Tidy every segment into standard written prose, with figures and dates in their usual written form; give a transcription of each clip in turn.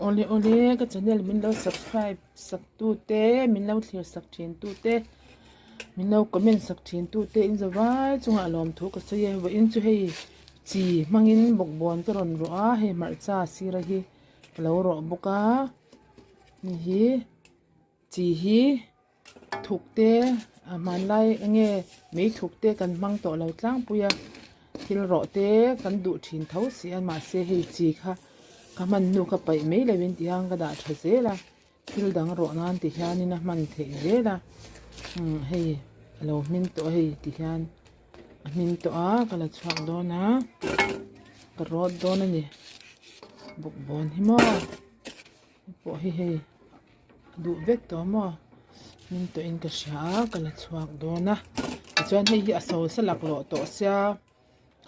Awle awle ka channel min lo subscribe sak tu te min lo thlir sak thin tu te min lo comment sak thin tu te in zavai chungah lawmthu ka sawi e vawiin chu hei chi hmangin bawkbawn ka rawn rawh a hei hmarcha sira hi ka lo rawh bawk a hei hi chi hi. Thuk te a hmanlai enge mei thuk te kan hmang tawh lo tlangpui a thil rawh te kan duh thin tho si a mahse hei chi kha ka hman hnu kha paih mai lo in ti hian ka dah tha zel a thil dang rawh nan ti hian in a hman theih zel a umm hei a lo hmin tawh a hei ti hian a hmin tawh a ka la chhuak dawn a ka rawt dawn a ni bawkbawn hi maw hei pawh hi hei. Duh vek tawh maw? Hming tawhin ka hria a, ka la chhuak dawn a. Tichuan hei hi a so sa laklawh tawh sia,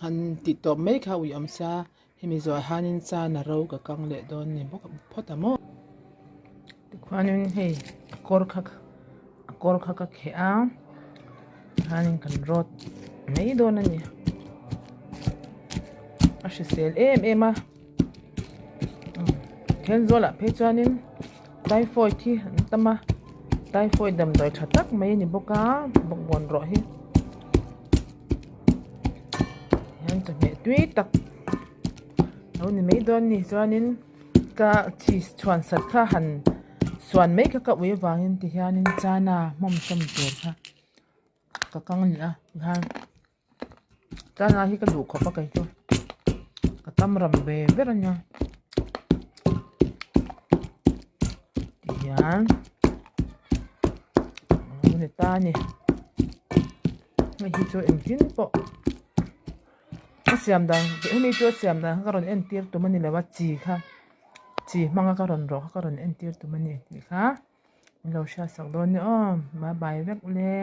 han tih tawp mai kha ui awm sia, hemi zawh hianin chana ro ka kang leh dawn ni bawk phawt a maw? Tikhuanin hei a kawr kha a kawr kha ka kheh a, tikhanin kan rawt mai dawn a ni. A hrisel em em a. Thenzawl ah phei chuanin typhoid hi an tam a typhoid damdawi tha tak mai a ni bawk a bawkbawn rawh hi hian chawhmeh tui tak lo ni mai dawn a ni chuanin ka cheese chhuan sat kha han suan mai kha ka ui avangin ti hianin chana hmawm sawm tur kha ka kang leh a tikhan. Chana hi ka duh khawp a kei chu ka tam ram ve ber a nia tihian a ni ta a ni hei hi chu engtin pawh a siam dan hemi chu a siam dan kha ka rawn entir tum a ni lo a chi kha chi hmanga ka rawn rawh kha ka rawn entir tum a ni tih kha min lo hriatsak dawn nia aw bye bye vek le.